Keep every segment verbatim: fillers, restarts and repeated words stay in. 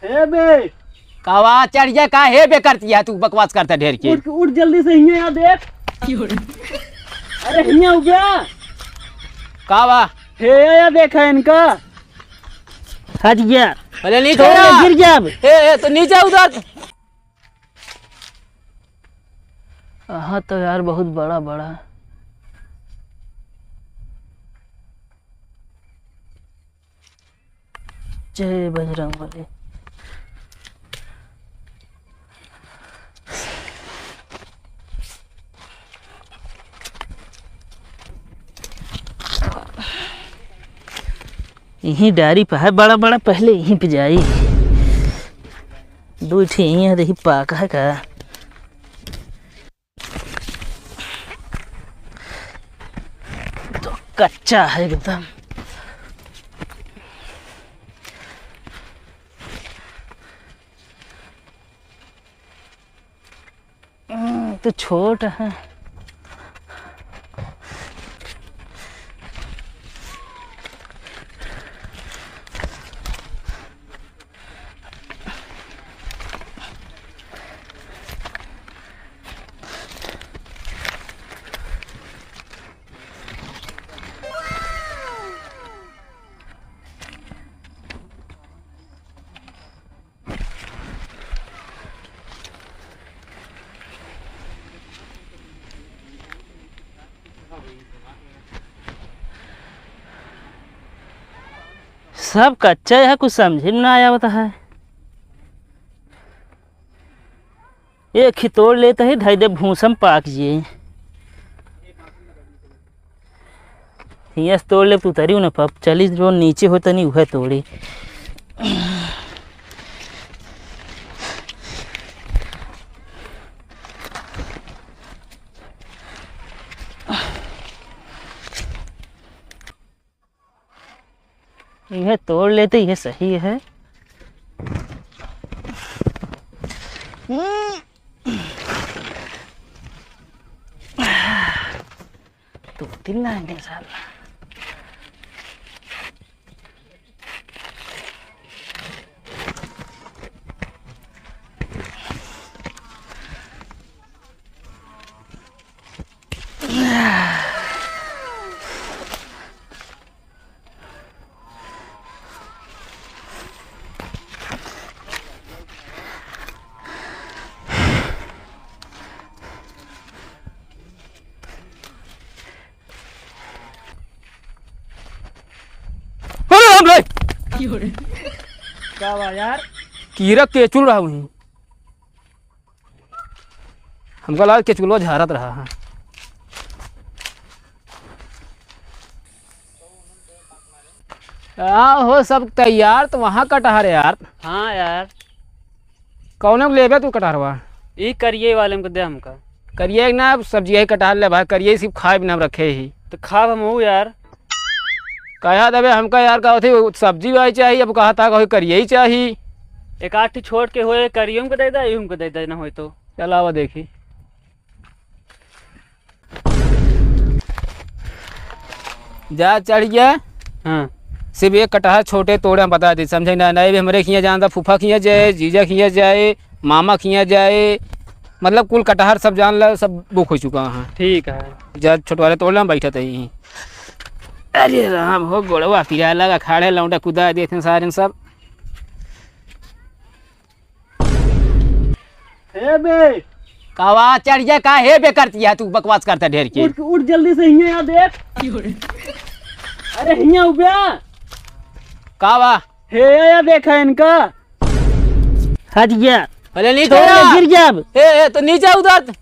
हे बे। का बा, चढ़ जा, का हे बे करती है तू, बकवास करता ढेर के। उठ, उठ जल्दी से, हियाँ आ देख। अरे हियाँ हो गया। का बा? हे या देखा इनका। हट गया। अरे नीचे छोड़, आ। गिर गया अब। ए, ए, तो नीचे उतर। हाँ तो यार, बहुत बड़ा बड़ा। जय बजरंग बली। यहीं डारी पे है बड़ा बड़ा, पहले यहीं पे जाई। दो ठे यहीं है, देखी पाक है का? तो कच्चा है एकदम। हम्म, तो छोट है। सब कच्चा है, कुछ समझे में ना आवत है। एक ही तोड़ लेते ही धई दे भूसम पाक जिए। हियाँ से तोड़ ले तो उतरी न पाप, चली जो नीचे हो तनी उहे तोड़ी। यह तोड़ लेते, यह सही है। दो तीन लाइन है साला। अरे राम रे! का बा यार? कीरा केचुल रहा वहीं। हमका लगा केचुलवा झारत रहा है। आ हो, सब तैयार तो वहाँ कटहर यार। हाँ यार। कौने को लेबे तू कटहरवा? ई करिए वाले में को दे हमका। करिए ना, अब सब्जी यही कटहर ले भाई, करिए सिर्फ खाए बिना हम रखे ही। तो खाब हम हूँ यार। कहा देबे हमका यार, का होती सब्जी भाई चाहिए, अब कहा था कोई करिए ही चाहिए। एक आठ ठो छोड़ के होए, करिए हमको दे दे, हमको दे दे ना होए तो। चलावा देखी। जा चढ़ गया। हाँ। सिर्फ एक कटहर छोटे तोड़े हम बता दी, समझे ना? नहीं भी हमरे खिया जानता, फूफा खिया जाए, जीजा खिया जाए, मामा खिया जाए, मतलब कुल कटहर सब जान ला, सब बुक हो चुका है। ठीक है। जा छोटवारे तोड़ ला, हम बैठा तही। अरे राम हो, गोड़वा पिराए लगा, खाड़े लौंडा कुदा देते हैं सारे सब। हे बे। कावा चढ़ गया का? हे बे करती है तू, बकवास करता ढेर के। उठ, उठ जल्दी से, हियाँ आ देख। अरे हियाँ उब्या। कावा? हे या देखा इनका। हट गया। अरे नीचे छोड़, आ। गिर गया अब। ए, ए, तो नीचे उतर।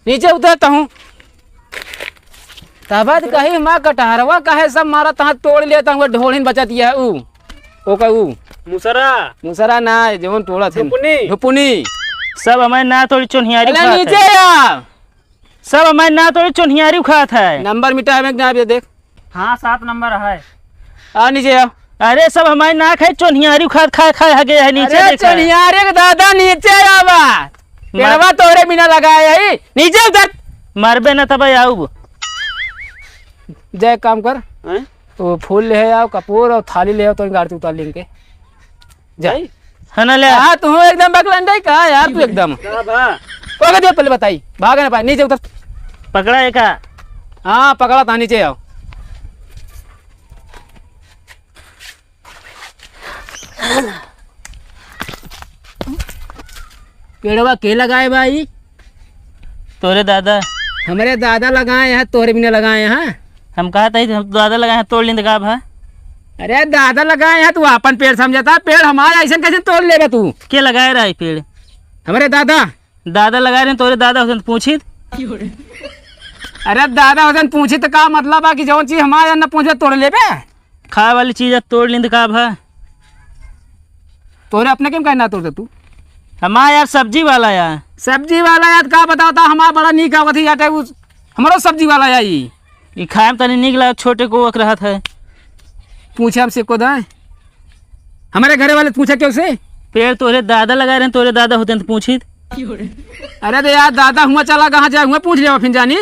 नीचे उतरता हूँ। तब तो कही माँ कटहरवा काहे सब मारा तहाँ तोड़ लेता हूँ, ढोलिन बचत यह ऊ। ओका ऊ। मुसरा। मुसरा ना, जवन तोड़ा थे। ढुपुनी। ढुपुनी। सब हमारे ना तोड़ी चोन्हियारी अरे खात नीचे है। आ। सब हमारे ना तोड़ी चोन्हियारी खात है। नंबर मिटा है, मैं ना, ये देख। हाँ, सात नंबर है। आ नीचे आ। अरे सब हमारे ना खाए, चोन्हियारी खात खाए खाए हगे है, नीचे अरे देखा। चोन्हियारी के दादा नीचे आवा। पेड़वा तोरे बिना लगाए है, नीचे उतर। मरबे ना तब आऊब। जा एक काम कर। हैं? वो फूल ले आओ, कपूर और थाली ले आओ, तो गाड़ी से उतार लेंगे। जा। भाई? है ना ले? हाँ, तू एकदम बकलंडई का यार, तू एकदम। का बा? ओके, दे पहले बताई, भाग ना पाए, नीचे उतर। पकड़ा है का? हाँ, पकड़ा था, नीचे आओ। पेड़वा के लगाए भाई? तोरे दादा। हमरे दादा लगाए हैं, तोरे बिना लगाए हैं? हम कहा था, हम दादा लगाए हैं, तोड़ लेंगे का भा? अरे दादा लगाए हैं, तू अपन पेड़ समझता, पेड़ हमारे ऐसे कैसे तोड़ लेबे तू? के लगाए रहा है पेड़? हमरे दादा। दादा लगाए रहे, तोरे दादा होते तो पूछित। अरे दादा होते तो पूछित तो का मतलब है कि जौन चीज हमारे न पूछे तोड़ लेबे? खाए वाली चीज है, तोड़ लेंद का भा? तोरे अपने के में काहे ना तोड़ते तू? हमार यार सब्जी वाला यार। सब्जी वाला यार का बतावता, हमार बड़ा नीक आवत है यार, उस हमरो सब्जी वाला यार ई। ई खाए में तनी नीक लागत, छोटे को वक रहत है। पूछे हमसे को दाए, हमारे घरे वाले पूछे क्यों से? पेड़ तोरे दादा लगाए रहे, तोरे दादा होते तो पूछित। अरे तो यार दादा हुआ चला कहाँ जाए, हुआ पूछ लेवा फिर जानी।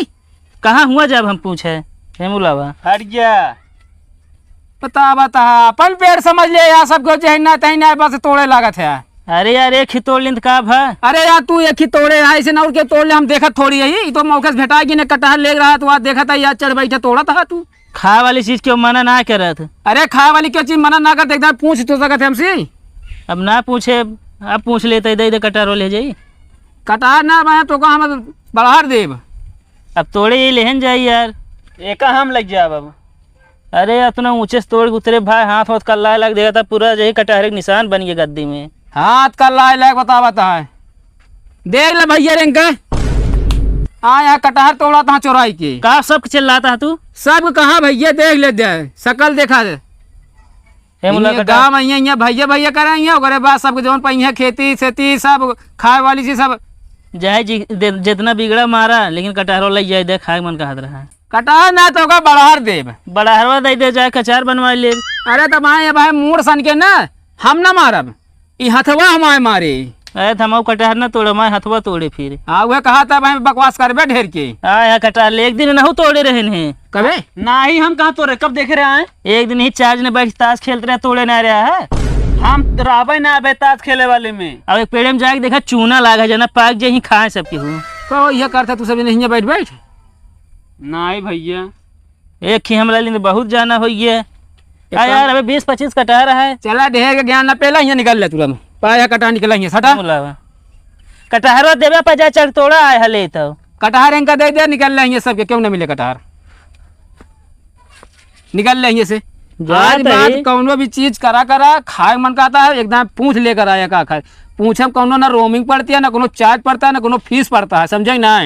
कहाँ हुआ जब हम पूछे? हे मुलावा। हट गया। बता, बता, अपन पेड़ समझ ले यार, सबको जे है ना तही ना बस तोड़े लागत है। अरे यार, एक ही तोड़ लिंद का भा? अरे यार, तू एक ही तोड़े है, ऐसे ना और के तोड़ ले, हम देखत थोड़ी है, ई तो मौके से भेटाएगी ने कटहर ले रहा, तू आज देखत है यार, चढ़ बैठे तोड़त है तू। खाए वाली चीज क्यों मना ना करत? अरे खाए वाली क्यों चीज मना ना करत, एकदम पूछ तो सकत है हमसे। अब ना पूछे, अब पूछ लेते, दे दे कटहर ले जाई। कटहर ना बा तो का हम बड़हर देब। अब तोड़े ये लेहन जाई यार। एका हम लग जाब अब। अरे, इतना ऊंचे से तोड़ के उतरे भाई, हाथ वाथ कल्लाए लाग, देखा था पूरा जही कटहरे के निशान बन गए गद्दी में। हाथ कल्लाए लाग, बता, बता है। देख ले भैया रे इनका। आ, यहाँ कटहर तोड़ा था चोराई के। का सब चिल्लाता है तू? सब कहाँ भैया, देख ले दे, शकल देखा दे। हे मुला इन्हें कटहर। गाँव में यहाँ, यहाँ भैया, भैया करे यहाँ, ओकरे बाद सबके जौन पइहे खेती, सेती, सब खाए वाली चीज, सब। जाए जी, दे-, जितना बिगड़ा मारा, लेकिन कटहरो लग जाए, देख, खाए मन कहत रहा। कटहर ना तो ओका बड़हर देब। बड़हरवा दे दे, जाए कचार बनवा ले। अरे तो भाई, भाई, मूड़ सन के ना, हम ना मारब, ई हथवा हमारे मारे। अरे तो हम कटहर ना तोड़े, हमारे हथवा तोड़े फिर। हाँ, वह कहा था भाई, बकवास करबे ढेर के। हाँ, यहाँ कटहर ले, एक दिन नहु तोड़े रहन है। कबे? नाही, हम कहाँ तोड़े, कब देखे रहे हैं? एक दिन ही चार जने बैठ ताश खेलते रहे, तोड़े ना रहा है। हम रहबे ना अबे ताश खेले वाले में। अब एक पेड़े में जाके देखा, चूना लागा जना, पाक जे ही खाए सबके हो। तो यह करता तू सब जने हियाँ बैठ बैठ। नाही भैया। एक ही हमला लिंद बहुत जाना हो ये। एक आ काम यार, अबे बीस पच्चीस कटहर है। चला, ढेर के ज्ञान ना पेला, हियाँ निकल ले तुरंत। पाया कटहर निकला हियाँ, सटा। बोला बा। कटहरो देवे पर जा, चल तोड़ा आए हले तो। कटहर इनका दे दे, निकल ले हियाँ सबके, क्यों ना मिले कटहर। निकल ले हियाँ से। जा आज तो बाद ही। कौनो भी चीज करा करा, खाए मन कहता है, एकदम पूछ लेकर आया का खाए। पूछे में कौनो ना roaming पड़ती है, ना कौनो charge पड़ता है, ना कौनो fees पड़ता है, समझे ना?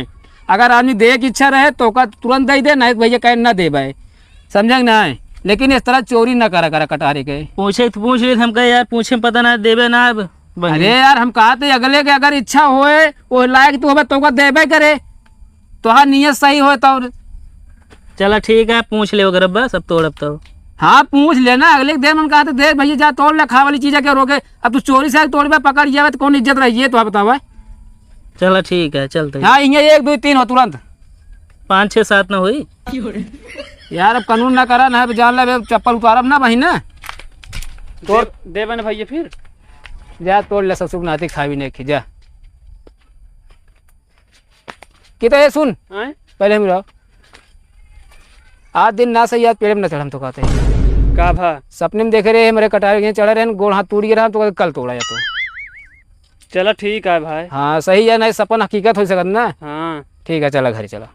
अगर आदमी दे के इच्छा रहे तो ओका तुरंत दे दे, नहीं तो भैया कहे ना दे भाई, समझे ना? लेकिन इस तरह चोरी ना करा करा कटहरे के। पूछे तो पूछ ले, हम कहे यार पूछे में पता ना देबे ना अब। अरे यार, हम कहा थे अगले के अगर इच्छा होए, वो लायक तू हबे तो ओका देबे करे, तोहार नियत सही होए तो। चला ठीक है, पूछ ले ओकरे बस, अब तोड़ब तो। हाँ, पूछ लेना, अगले के दे मन कहा थे, दे भैया जा तोड़ ले, खाए वाली चीज है क्या रोके? अब तू चोरी से आके तोड़बे, पकड़ जावे तो कौन इज्जत रही है, तो बतावा। चला ठीक है, चलते हैं। हाँ, इहाँ एक, दो, तीन हो तुरंत। पाँच, छः, सात ना होई? यार, अब कानून ना करा ना, अब जान ले, अब चप्पल उतारब ना बहिन ना। तोड़। दे, देबे ना भैया फिर। जा, तोड़ ले, ससुर नाती खावी नहीं खी, जा। कि तो ये सुन, आय? पहले हम रहो। आज दिन ना सही, आज पेड़ में ना चढ़म तो कहते हैं। का भा? सपने में देखे रहे, हमरे कटारे के चढ़े रहे, गोड़ हाथ टूट गया रहा, तो कहते कल तोड़ा जातो। चला ठीक है भाई। हाँ, सही है, नहीं सपन हकीकत हो सकत ना। हाँ। ठीक है, चला घरे चला।